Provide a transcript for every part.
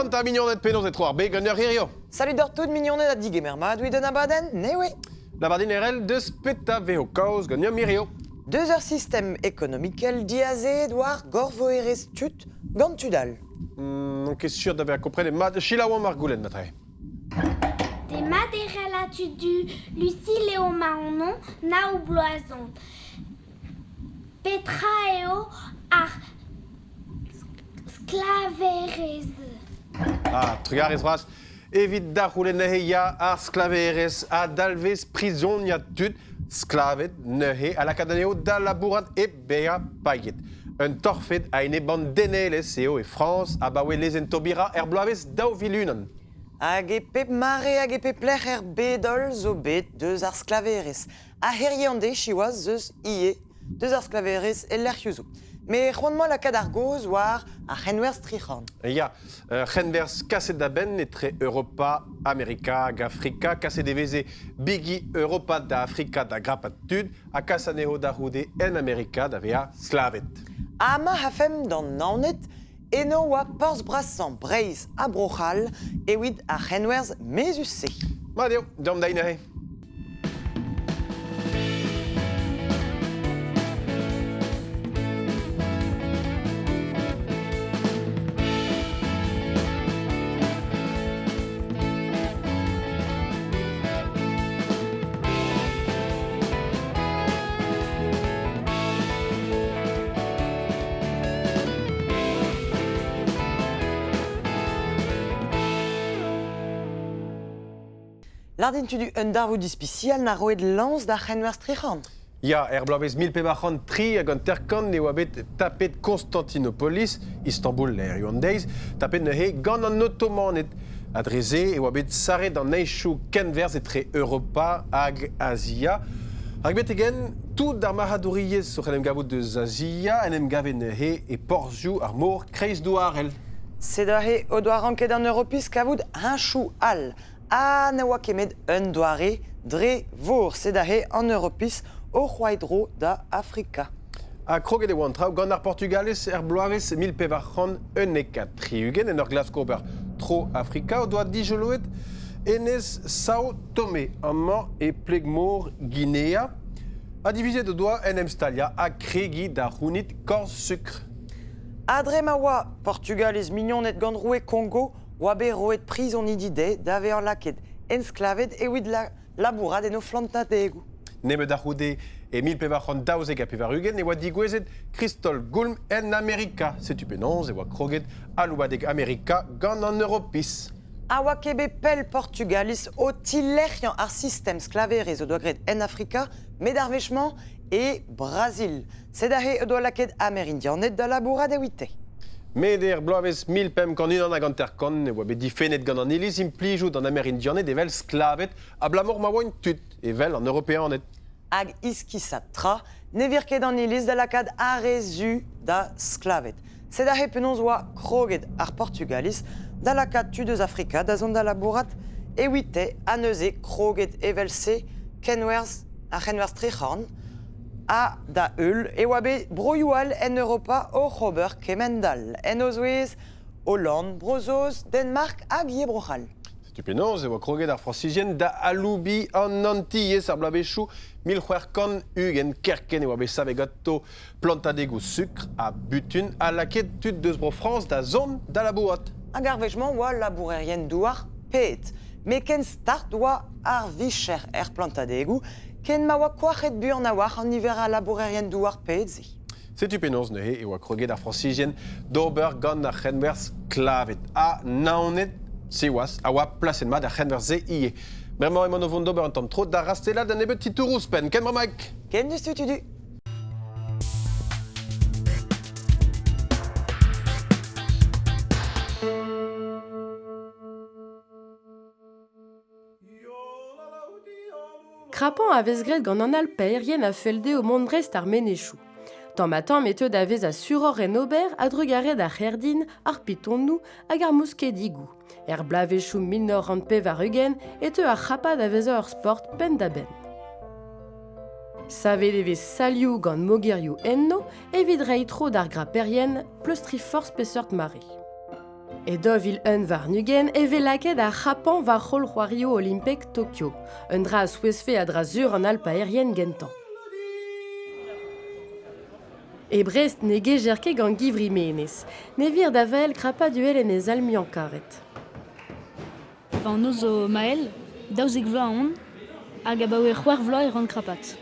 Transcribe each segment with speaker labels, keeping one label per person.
Speaker 1: Ac'hanta mignoned penaos e tro ar beg an ur hirio.
Speaker 2: Salut d'ar tout mignoned ha digemer mat evit un abadenn, newe.
Speaker 1: Lavar din erel deus petra vezo kaoz ganeomp hirio.
Speaker 2: Deus ur sistem ekonomikel diazeet war gorvoerezh tud gant tud all.
Speaker 1: N'on ket sur da vezañ komprenet mat. Selaouomp ar goulenn matre.
Speaker 3: Demat erel ha tud du Lucille eo ma anv, nav bloaz on. Petra eo ar sklaverezh?
Speaker 1: Ah, trugarez vras. Evit da c'houlenn neuze ya ar sklaverezh a dalvez prizoniad tud sklaved neuze ha lakaat anezho da labourat hep bezañ paeet. Un torfed a-enep an denelezh eo e Frañs abaoe lezenn Taubira er bloavezh 2001.
Speaker 2: Hag e pep mare hag e pep lec'h er bed-holl zo bet deus ar sklaverezh. Ha hirie an deiz siwazh 'z eus ivez deus ar sklaverezh e lec'hioù zo. Met c'hoant 'moa lakaat ar gaoz war ar c'henwerzh tric'horn.
Speaker 1: Ya, ur c'henwerzh kaset da benn etre Europa, Amerika hag Afrika. Kaset e veze bigi Europa da Afrika da grapat tud ha kas anezho da c'houde en Amerika da vezañ sklavet.
Speaker 2: Ha ma c'hafemp d'an Naoned, eno oa porzh brasañ Breizh ha Bro-C'hall evit ar c'henwerzh mezhus-se.
Speaker 1: Mat eo, deomp da neuze.
Speaker 2: Lardin tudu un darvoud ispisial na roet lañs d'ar c'henwerzh tric'horn.
Speaker 1: Ya, er bloavezh 1453 e oa bet tapet Constantinopolis, Istanbul hiziv an deiz, tapet neuze gant an Otomaned. Ha dre se e oa bet sarret an henchoù kenwerzh etre Europa hag Azia. Rak betek-henn, tout ar marc'hadouriezh oc'h en em gavout eus Azia en em gave neuze e porzhioù ar mor kreizdouarel.
Speaker 2: Sed aze o doa ranket an Europiz kavout heñchoù all Ha ne oa ket met un doare dre vor, sed aze an Europiz o c'hoaidro da Afrika.
Speaker 1: Ha kroget e oa an traoù gant ar Portugalez er bloavezh 1471 en ur glask ober tro Afrika o doa dijoloet enez Sao Tomé, amañ e pleg-mor Ginea, ha divizet o doa en em staliañ ha kregiñ da c'hounit korz-sukr.
Speaker 2: Ha dre ma oa Portugaliz mignoned gant roue Kongo oa bet roet prizonidi dezhe da vezañ lakaet ensklaved evit labourat en o flantadegoù.
Speaker 1: Nemet a-c'houde e 1492 e oa digouezhet Kristol Goulm en Amerika. Setu penaos e oa kroget aloubadeg Amerika gant an Europiz.
Speaker 2: A oa ket bet pell Portugaliz o tilec'hiañ ar sistem sklaverezh o doa graet en Afrika, met ar wech-mañ e Brazil. Sed aze o doa lakaet Amerindianed da labourat evite.
Speaker 1: Met er bloavezh 1551 e oa bet difennet gant an Iliz implijout an Amerindianed evel sklaved abalamour ma oant tud evel an Europeaned.
Speaker 2: Hag iskisat tra, ne vir ket an Iliz da lakaat ar re zu da sklaved. Sed aze penaos oa kroget ar Portugaliz da lakaat tud eus Afrika da zont da labourat evite ha neuze kroget evel-se kenwerzh ar c'henwerzh tric'horn ha da heul e oa bet broioù all en Europa oc'h ober kemend-all, en o zouez Holland, Bro-Saoz, Danmark hag ivez Bro-C'hall.
Speaker 1: Setu penaos e oa kroget ar Frañsizien da aloubiñ an Antilhez ar bloavezhioù 1620. Kerkent e oa bet savet ganto plantadegoù sukr ha butun ha lakaet tud deus Bro-Frañs da zont da labourat.
Speaker 2: Hag ar wech-mañ oa labourerien-douar paeet. Met ken start oa ar vicher er plantadegoù ken ma oa koac'het buan a-walc'h an niver a labourerien-douar paeet-se.
Speaker 1: Setu penaos neuze e oa kroget ar Frañsizien d'ober gant ar c'henwerzh sklaved. Ha Naoned, siwazh, a oa plaset mat ar c'henwerzh-se ivez. Bremañ emaon o vont d'ober un tamm tro da rastellat un nebeud titouroù ouzhpenn. Ken bremaik!
Speaker 2: Ken diouzhtu tudu!
Speaker 4: Krapañ a vez graet gant an alpaerien a fell dezho mont dreist ar menezioù. Tamm-ha-tamm e teu da vezañ suroc'h en ober a-drugarez d'ar c'herdin, ar pitonoù hag ar mouskedigoù. Er bloavezhioù 1980 e teu ar c'hrapañ da vezañ ur sport penn-da-benn. Savet e vez salioù gant mogerioù enno evit reiñ tro d'ar graperien pleustriñ forzh peseurt mare. E 2021 e vez lakaet ar c'hrapañ war roll c'hoarioù olimpek Tokyo. Un dra a souezhfe a-dra-sur an alpaerien gentañ. E Brest ne gejer ket gant givri menez. Ne vir da vel krapat uhel en e zal muiañ-karet.
Speaker 5: Va anv zo Mael, 12 vloaz on, hag abaoe c'hwec'h vloaz e ran krapat.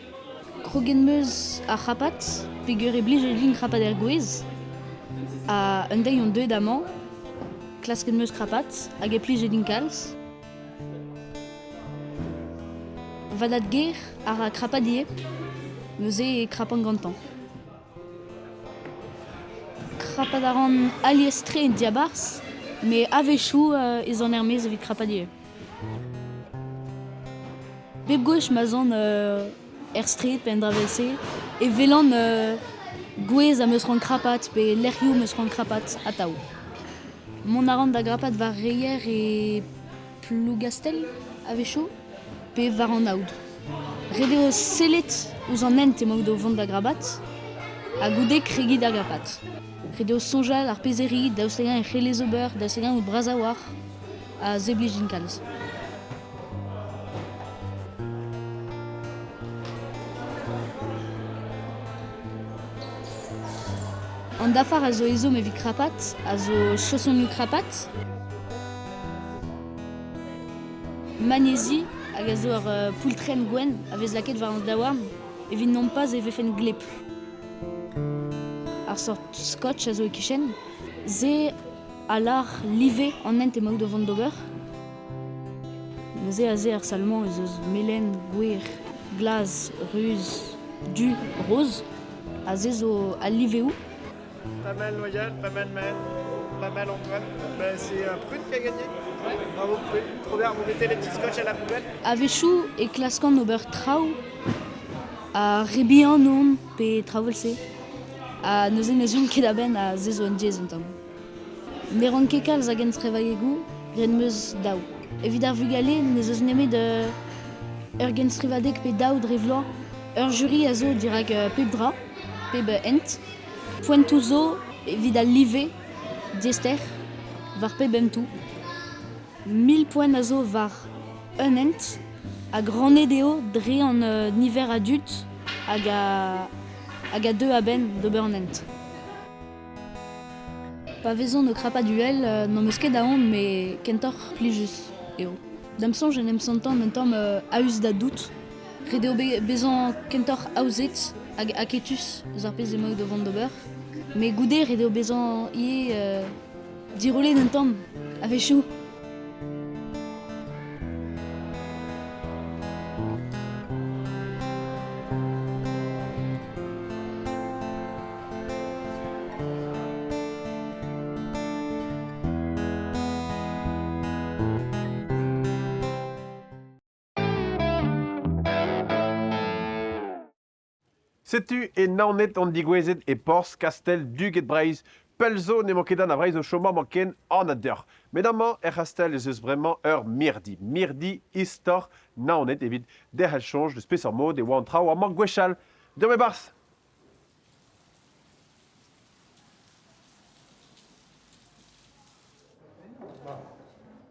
Speaker 5: Kroget 'm eus ar c'hrapat peogwir e blije din krapat er gwez. Ha un deiz on deuet amañ, klasket 'm eus krapat hag e plije din kalz. Va dad-ger a ra krapat ivez, neuze e krapan gantañ. Krapat a ran alies-tre en diabarzh, met a-wechoù ez an er-maez evit krapat ivez. Bep gwech ma 'z an er straed pe en dra vel-se e welan gwez am eus c'hoant krapat pe lec'hioù am eus c'hoant krapat atav. Mont a ran da grapat war reier e Plougastell a-wechoù pe war an aod. Ret eo sellet ouzh an hent emaout o vont da grabat ha goude kregiñ da grapat. Ret eo soñjal ar pezh e ri, daoust hag-eñ e c'hellez ober, daoust hag-eñ out bras a-walc'h ha se blij din kalz. An dafar a zo ezhomm evit krapat a zo chaosonioù krapat. Magnésie hag a zo ur poultrenn gwenn a vez lakaet war an daouarn evit nompas e vefen gleb. Ar sort scotch a zo e-kichen, se a lâr live an hent emaout o vont d'ober. Neuze aze er sal-mañ ez eus melen, gwer, glas, ruz, du, roz. Aze zo al liveoù.
Speaker 6: Pas mal Loyal, pas mal Maël, pas mal Antoine. Bah, c'est Prune qui a gagné. Ouais. Bravo Prune. Trop bien, vous mettez les petits scotch à la poubelle.
Speaker 5: A-wechoù e klaskan ober traoù ha re bihan on pe traoù evel-se. Ha neuze ne zeuont ket a-benn ha se zo un diaes un tamm. Ne ran ket kalz a genstrivadegou, graet 'm eus daou. Evit ar vugale n'ez eus nemet ur genstrivadeg pe daou dre vloaz. Ur juri a zo dirak pep dra, pep hent. Poentoù zo evit al live diaester war pep hentoù. 1000 poent a zo war un hent hag rannet eo dre an niver a dud hag a, hag a deu a-benn d'ober an hent. Pa vezont o krapat uhel, n'am eus ket aon met kentoc'h plijus eo. Da'm soñj en em santan un tamm a-us da dout. Ret eo bezañ kentoc'h aozet hag aketus eus ar pezh emaout o vont d'ober. Met goude ret eo bezañ ivez dirollet un tamm a-wechoù.
Speaker 1: Setu e Naoned on digouezhet e porzh kastell Duged Breizh. Pell zo n'emañ ket Anna Vreizh o chom amañ ken anat deoc'h. Met amañ er c'hastell ez eus bremañ ur mirdi. Mirdi istor Naoned evit derc'hel soñj deus peseurt mod e oa an traoù amañ gwechall. Deomp e-barzh!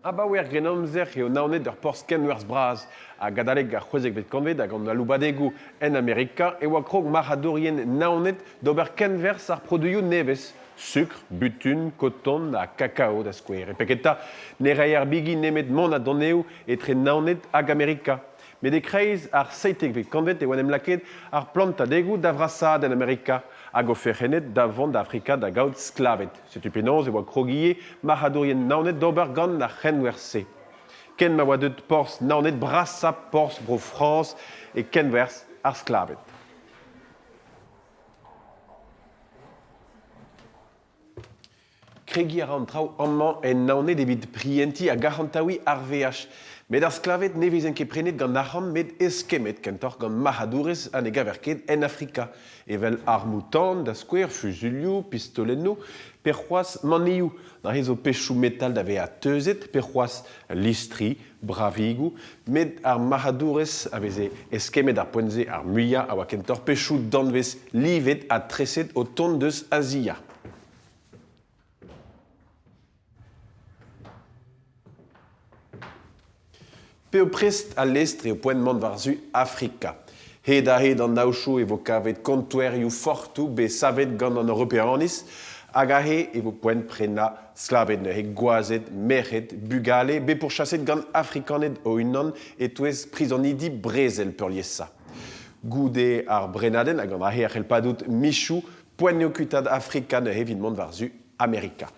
Speaker 1: Abaoe ar Grennamzer eo Naoned ur porzh kenwerzh bras. Hag adalek ar c'hwezekvet kantved hag an aloubadegoù en Amerika e oa krog marc'hadourien Naoned d'ober kenwerzh ar produioù nevez, sukr, butun, koton ha kakao da skouer. E peketa ne rae ar bigi nemet mont ha doneoù etre Naoned hag Amerika. Met e-kreiz ar seitekvet kantved e oa en em lakaet ar plantadegoù da vrasaat en Amerika hag o ferc'henned da vont da Afrika da gaout sklaved. Setu penaos e oa krog ivez marc'hadourien Naoned d'ober gant ar c'henwerzh-se. Ken ma oa deuet porzh Naoned brasañ porzh Bro-Frañs e kenwerzh ar sklaved. Kregiñ a ra an traoù amañ en Naoned evit prientiñ hag arc'hantaouiñ ar veaj. Met ar sklaved ne vezent ket prenet gant arc'hant met eskemmet kentoc'h gant marc'hadourezh ha ne gaver ket en Afrika, evel armoù-tan da skouer, fuzuilhoù, pistolennoù, pe c'hoazh manioù. Neuze zo pechoù metal da vezañ teuzet, pe c'hoazh listri, bravigoù. Met ar marc'hadourezh a veze eskemmet ar poent-se ar muiañ a oa kentoc'h pechoù danvez livet ha treset o tont deus Azia. P'eo prest al lestr eo poent mont war-zu Afrika. Hed-ha-hed an aochoù e vo kavet kontoerioù fortoù bet savet gant an Europeaniz hag aze e vo poent prenañ sklaved neuze, gwazed, merc'hed, bugale bet pourchaset gant Afrikaned o-unan e-touez prizonidi brezel peurliesañ. Goude ar brenadenn hag an aze a c'hell padout michoù, poent eo kuitaat Afrika neuze evit mont war-zu Amerika.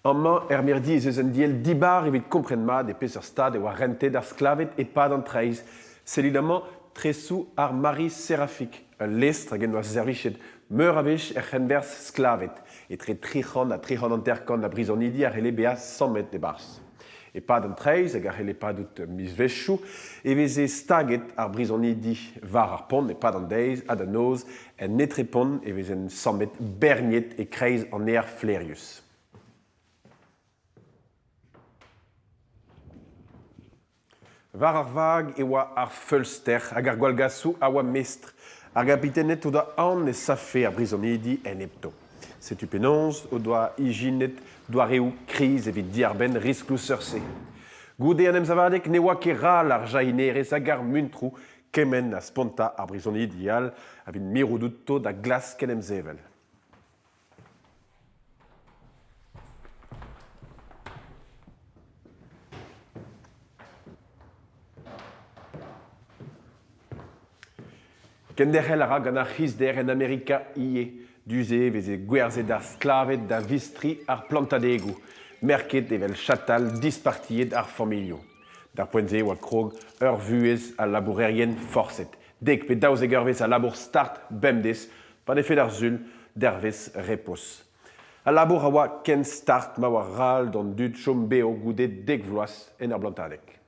Speaker 1: Amañ er mirdi ez eus un diell dibar evit kompren mat e peseurt stad e oa rentet ar sklaved e-pad an treizh. Sellit amañ tresoù ar Marie Séraphique, ul lestr hag en doa servijet meur a wech er c'henwerzh sklaved. Etre 300 ha 350 a brizonidi a c'helle bezañ sammet e-barzh. E-pad an treizh, hag a c'helle padout mizvezhioù, e veze staget ar brizonidi war ar pont e-pad an deiz ha da noz en etrepont e vezent sammet berniet e-kreiz an aer flaerius. War ar vag e oa ar feulster hag ar gwallgasoù a oa mestr. Ar gabitened o doa aon e savfe ar brizonidi enepto. Setu penaos o doa ijinet doareoù kriz evit diarbenn riskloù seurt-se. Goude an emsavadeg ne oa ket ral ar jahinerezh hag ar muntroù kement a spontañ ar brizonidi all evit mirout outo da glask en em sevel. Kenderc'hel a ra gant ar c'hizder en Amerika ivez. Du-se e veze gwerzhet ar sklaved da vistri ar plantadegoù, merket evel chatal dispartiet ar familhoù. D'ar poent-se e oa krog ur vuhez a labourerien forset. Dek pe 12 eurvezh a labour start bemdez, pa 'nefe d'ar Sul, dervezh repoz. Al labour a oa ken start ma oa ral d'an dud chom bev goude dek vloaz en ur blantadeg.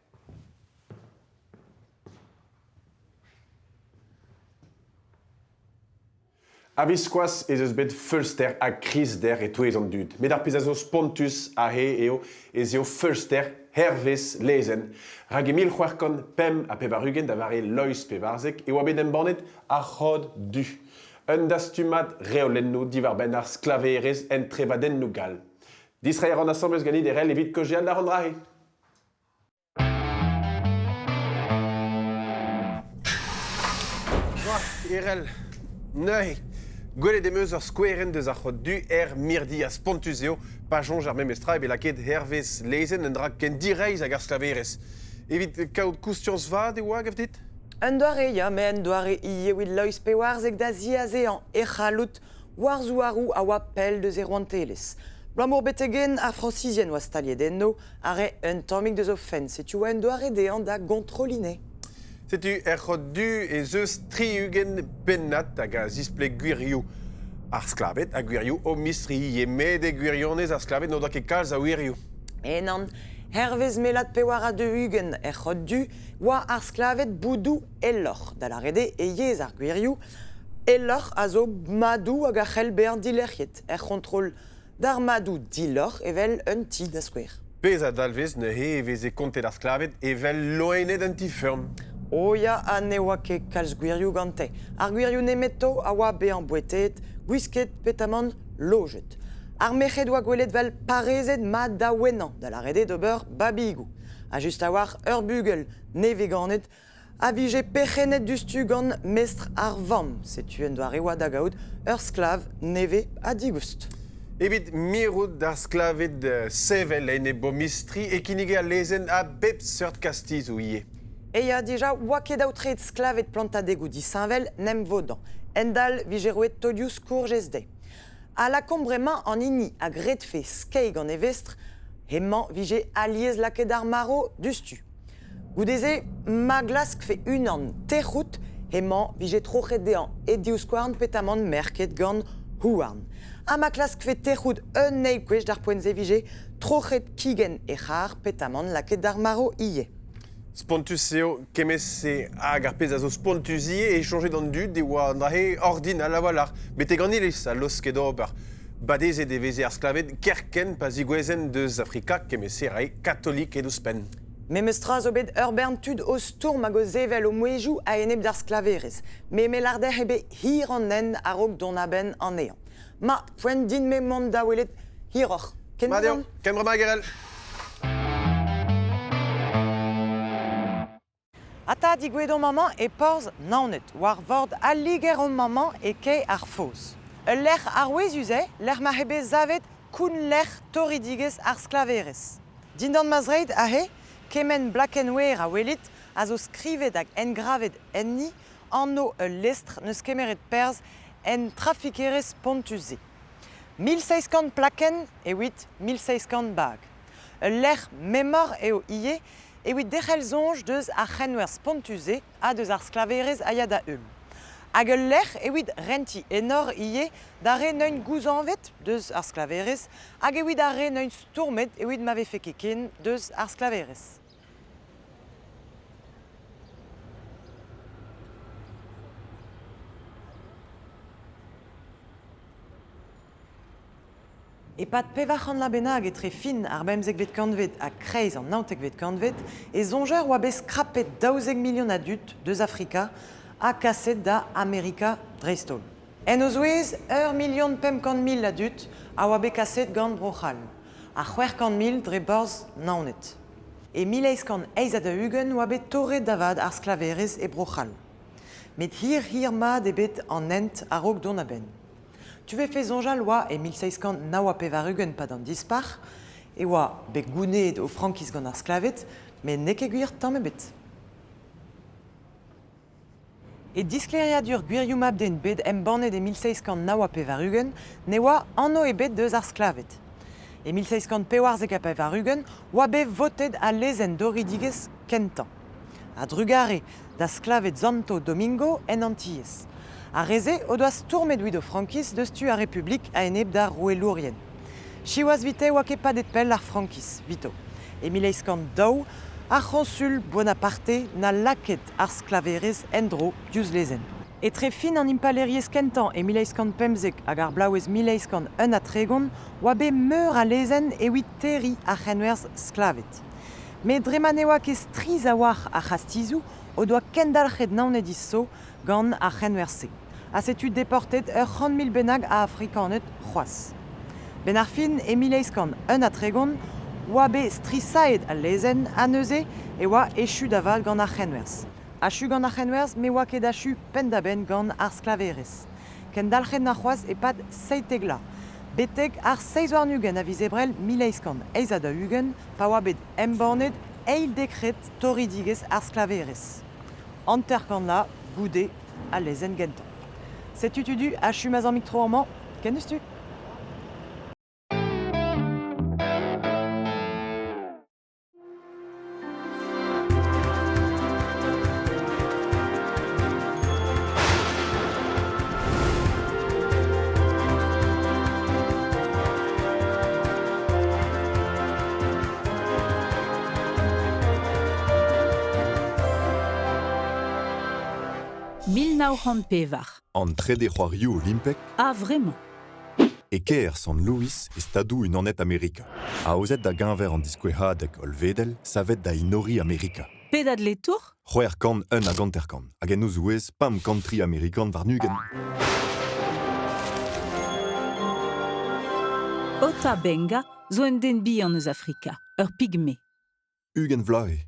Speaker 1: A-viskoazh ez eus bet feulster ha krizder e-touez an dud. Met ar pezh a zo spontus aze eo ez eo feulster hervez lezenn. Rak e 1685 da vare Loeiz Pevarzek e oa bet embannet ar C'hod du, un dastumad reolennoù diwar-benn ar sklaverezh en trevadennoù gall. Distreiñ a ran asambles ganit Erell evit kaozeal àr an dra-se. Erell, neuze, gwelet em eus ur skouerenn deus ar c'hod du er mirdi ha spontus eo pa soñj ar memes tra e vez lakaet hervez lezenn un dra ken direizh hag ar sklaverezh. Evit kaout koustiañs vat e oa, gav dit?
Speaker 2: Un doare, ya, met un doare ivez evit Loeiz Pevarzek da ziazezañ e c'halloud war zouaroù a oa pell deus e rouantelezh. Abalamour betek-henn ar Frañsizien oa staliet eno a rae un tammig deus o fenn. Setu oa un doare dezhañ da gontroliñ.
Speaker 1: Setu er c'hod du ez eus 60 pennad hag a zispleg gwirioù ar sklaved ha gwirioù o mistri ivez. Met e gwirionez ar sklaved n'o doa ket kalz a wirioù.
Speaker 2: E nann, hervez mellad 44 er c'hod du oa ar sklaved boudoù eloc'h, da lâret eo e yezh ar gwirioù. Eloc'h a zo madoù hag a c'hell bezañ dilec'hiet er c'hontrol d'ar madoù diloc'h evel un ti da skouer.
Speaker 1: Pezh a dalvez neuze e veze kontet ar sklaved evel loened un ti-feurm.
Speaker 2: O ya, ha ne oa ket kalz gwirioù gante. Ar gwirioù nemeto a oa bezañ bouetet, gwisket petamant lojet. Ar merc'hed oa gwelet 'vel parezed mat da ouennañ, da lâret eo d'ober babigoù. Ha just a-walc'h ur bugel nevez-ganet a vije perc'hennet diouzhtu gant mestr ar vamm. Setu un doare oa da gaout ur sklav nevez ha digoust.
Speaker 1: Evit mirout d'ar sklaved sevel enep o mistri e kinnige al lezenn a bep seurt kastizoù ivez.
Speaker 2: E ya dija oa ket aotreet sklaved plantadegoù disheñvel 'n em vodañ. Endal vije roet taolioù skourjez dezhe. Ha lakaomp bremañ an hini a gredfe skeiñ gant e vestr, hemañ vije alies lakaet ar marv diouzhtu. Goude-se, ma glaskfe unan tec'hout, hemañ 'vije troc'het dezhañ e divskouarn petamant merket gant houarn. Ha ma klaskfe tec'hout un eil gwech d'ar poent-se 'vije troc'het kigenn e c'har petamant lakaet d'ar marv ivez.
Speaker 1: Spontus eo kement-se hag ar pezh a zo spontus ivez e soñje d'an dud e oa an dra-se ordinal a-walc'h betek an iliz a laoske d'ober. Badezet e veze ar sklaved kerkent pa zigouezent deus Afrika kement-se rae katoliked ouzhpenn.
Speaker 2: Memes tra zo bet ur bern tud o stourm hag o sevel o mouezhioù a-enep d'ar sklaverezh. Me me lâr dec'h eo bet hir an hent a-raok dont a-benn anezhañ. Ma, poent din-me mont da welet hiroc'h. Ken
Speaker 1: Mat eo, ken bremañ Gerel.
Speaker 2: Ata digouezet omp amañ e porzh Naoned, war vord al Liger omp amañ e kae ar Foz. Ul lec'h arouezus eo, lec'h ma eo bet savet kounlec'h torridigezh ar sklaverezh. Dindan ma zreid aze, kement blakenn-wer a welit a zo skrivet hag engravet enni anv ul lestr 'neus kemeret perzh en trafikerezh spontus-se. 1700 plakenn evit 1700 bag. Ul lec'h memor eo ivez evit derc'hel soñj deus ar c'henwerzh spontus-se ha deus ar sklaverezh a ya da heul. Hag ul lec'h evit rentiñ enor ivez d'ar re 'neuint gouzañvet deus ar sklaverezh hag evit ar re 'neuint stourmet evit ma vefe ket ken deus ar sklaverezh. E-pad 400 vloaz bennak etre fin ar bemzekvet kantved ha kreiz an naontekvet kantved e soñjer oa bet skrapet 12 milion a dud deus Afrika ha kaset da Amerika dreist-holl. En o zouez, ur milion 500 mil a dud a oa bet kaset gant Bro-C'hall, ha 600 mil dre borzh Naoned. E 1848 oa bet torret da vat ar sklaverezh e Bro-C'hall. Met hir-hir-mat eo bet an hent a-raok dont a-benn. Tu vefe soñjal oa e 1789 pad an Dispac'h e oa bet gounezet o frankiz gant ar sklaved, met n'eo ket gwir tamm ebet. E disklêriadur gwirioù mab-den bet embannet e 1789 ne oa anv ebet deus ar sklaved. E 1794 oa bet votet al lezenn dorridigezh kentañ. A-drugarez da sklaved Santo Domingo en Antilhez. Ar re-se o doa stourmet evit o frankiz deus tu ar Republik a-enep d'ar rouelourien. Siwazh 'vite oa ket padet pell ar frankiz, 'vito. E 1802, ar c'hoñsul Bonaparte 'na lakaet ar sklaverezh en-dro diouzh lezenn. Etre fin an impalaeriezh kentañ e 1815 hag ar bloavezh 1831 oa bet meur a lezenn evit terriñ ar c'henwerzh sklaved. Met dre ma ne oa ket strizh a-walc'h ar c'hastizoù o doa kendalc'het Naonediz zo gant ar c'henwerzh-se. Ha setu deportet ur 100 mil bennak a Afrikaned c'hoazh. 'Benn ar fin e 1831 oa bet strishaet al lezenn ha neuze e oa echu da vat gant ar c'henwerzh. Achu gant ar c'henwerzh met oa ket achu penn-da-benn gant ar sklaverezh. Kendalc'het 'na c'hoazh e-pad 17 vloaz. Betek ar 27 a viz Ebrel 1848 pa oa bet embannet eil dekred torridigezh ar sklaverezh. 50 vloaz goude al lezenn gentañ. Setu tudu achu ma zammig tro amañ, ken diouzhtu.
Speaker 7: 1904.
Speaker 8: An trede c'hoarioù olimpek
Speaker 7: A-vremañ.
Speaker 8: E kêr Sant Louis e Stadoù-Unanet Amerika. Aozet da geñver an diskouezadeg hollvedel savet da enoriñ Amerika.
Speaker 7: Pet atletour?
Speaker 8: 651, hag en o zouez 503 Amerikan warn-ugent.
Speaker 7: Ota Benga zo un den bihan eus Afrika, ur pigme.
Speaker 8: 20 vloaz eo.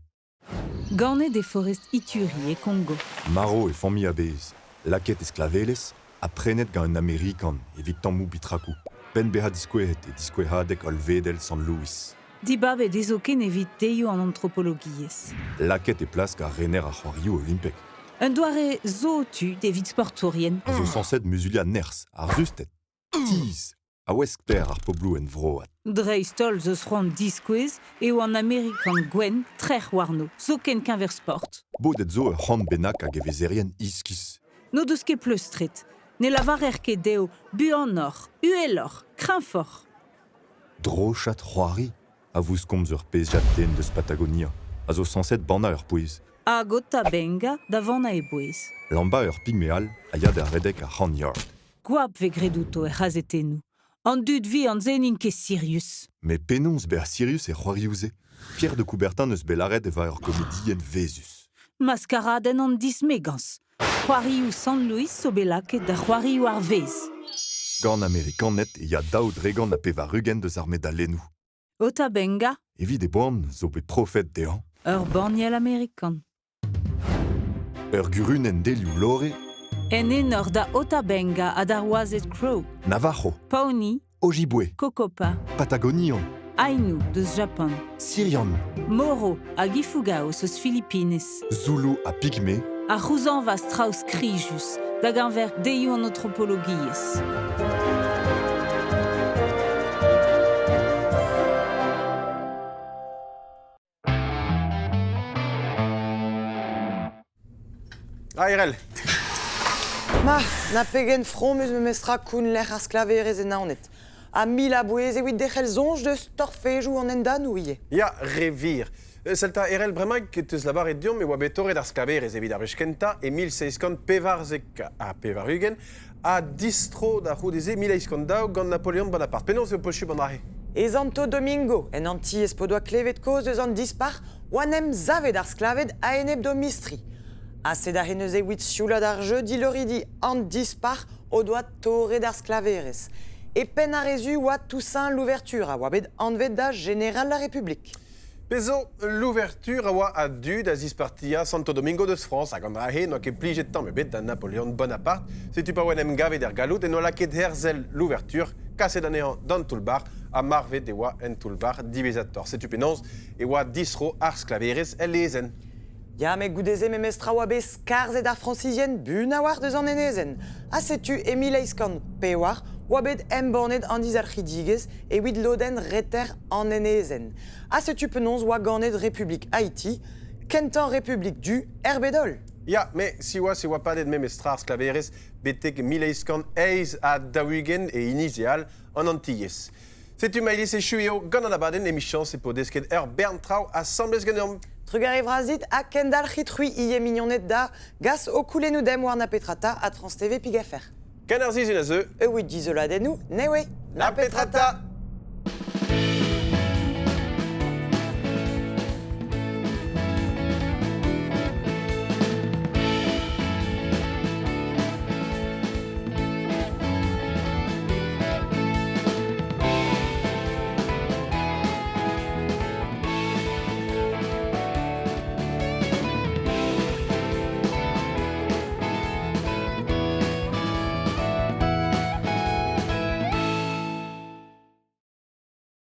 Speaker 7: Ganet e forest Ituri e Kongo.
Speaker 8: Marv e familh a-bezh, lakaet e sklavelezh ha prenet gant un Amerikan evit tammoù bitrakoù. Benn bezañ diskouezet e diskouezadeg hollvedel Sant Louis.
Speaker 7: Dibabet eo zoken evit deioù an antropologiezh.
Speaker 8: Lakaet e plas gant rener ar c'hoarioù olimpek.
Speaker 7: Un doare zo tud evit sportourien.
Speaker 8: A zo sañset muzuliañ nerzh, arzusted, tizh ha oueskter ar pobloù henvroat.
Speaker 7: Dreist-holl 'z eus c'hoant diskouez eo an Amerikan gwenn trec'h warno, zoken keñver sport.
Speaker 8: Bodet zo ur c'hant bennak a gevezerien iskis.
Speaker 7: N'o deus ket pleustret. Ne lavarer ket dezho buanoc'h, uheloc'h, kreñvoc'h.
Speaker 8: Drochat c'hoari a vouskomz ur pezhiad den deus Patagonia, a zo sañset bannañ ur pouez.
Speaker 7: Hag Ota Benga da vannañ e bouez.
Speaker 8: Lamba ur pigme all a ya da redek ar c'hant yard.
Speaker 7: Goap 'vez graet outo er c'hazetennoù. An dud vihan-se n'int ket sirius.
Speaker 8: Met penaos bezañ sirius er c'hoarioù-se? Pierre de Coubertin 'neus bet lâret e oa ur gomedienn vezhus.
Speaker 7: Maskaradenn an dismegañs. C'hoarioù Sant Louis zo bet lakaet da c'hoarioù ar vezh.
Speaker 8: Gant Amerikaned e ya 82% deus ar medalennoù.
Speaker 7: Ota Benga.
Speaker 8: Evit e boan zo bet profet dezhañ.
Speaker 7: Ur banniel amerikan.
Speaker 8: Ur gurunenn delioù lore.
Speaker 7: En enor da Ota Benga ha d'ar wazed Crow.
Speaker 8: Navajo.
Speaker 7: Pawnee.
Speaker 8: Ojibwe.
Speaker 7: Kokopa.
Speaker 8: Patagonian.
Speaker 7: Ainu deus Japan.
Speaker 8: Sirian.
Speaker 7: Moro hag Ifugao eus Filipinez.
Speaker 8: Zulu ha Pygme.
Speaker 7: A c'houzañvas traoù skrijus da geñver deioù an antropologiezh.
Speaker 1: Ah, Erel.
Speaker 2: Ma, na pegen fromus memestra koun lec'h ar sklaverezh e Naoned. Ha mil a bouez evit derc'hel soñj deus torfejoù an endanoù ivez.
Speaker 1: Ya, re vir. Sell 'ta, Erel, bremaik e teus lavaret deomp e oa bet torret ar sklaverezh evit ar wech kentañ e 1794 ha distro da c'houde-se 1802 gant Napoleon Bonaparte. Penaos eo posubl an dra-se?
Speaker 2: E Santo Domingo, en Antilhez p'o doa klevet kaoz eus an dispac'h, oa 'n em savet ar sklaved a-enep d'o mistri. Ha sed aze neuze evit sioulat ar jeu dileuridi an dispac'h o doa torret ar sklaverezh. E penn ar re zu oa Toussaint Louverture a oa bet anvet da jeneral ar Republik.
Speaker 1: Pezh zo, Louverture a oa a-du da zispartiañ Santo Domingo deus Frañs hag an dra-se n'oa ket plijet tamm ebet da Napoleon Bonaparte. Setu pa oa en em gavet er galloud en doa lakaet herzel Louverture, kaset anezhañ d'an toull-bac'h ha marvet e oa en toull-bac'h diwezhatoc'h. Setu penaos e oa distro ar sklaverezh el lezenn.
Speaker 2: Ya, met goude-se memes tra oa bet skarzhet ar Frañsizien buan a-walc'h deus an enezenn. Ha setu e 1804 oa bet embannet an dizalc'hidigezh evit lodenn reter an enezenn. Ha setu penaos oa ganet Republik Haiti, kentañ republik du er bed-holl.
Speaker 1: Ya, met siwazh e oa padet memes tra ar sklaverezh betek 1848 e inizi all an Antilhez. Setu Maïlis echu eo gant an abadenn emichañs e po desket ur bern traoù asambles ganeomp.
Speaker 2: Trugarez vras dit ha kendalc'hit c'hwi ivez mignoned da gas ho koulennoù demp war na petra 'ta ha Trans TV pig afer.
Speaker 1: Ken ar sizhun a zeu.
Speaker 2: Evit dizoladennoù, newe.
Speaker 1: Na petra 'ta.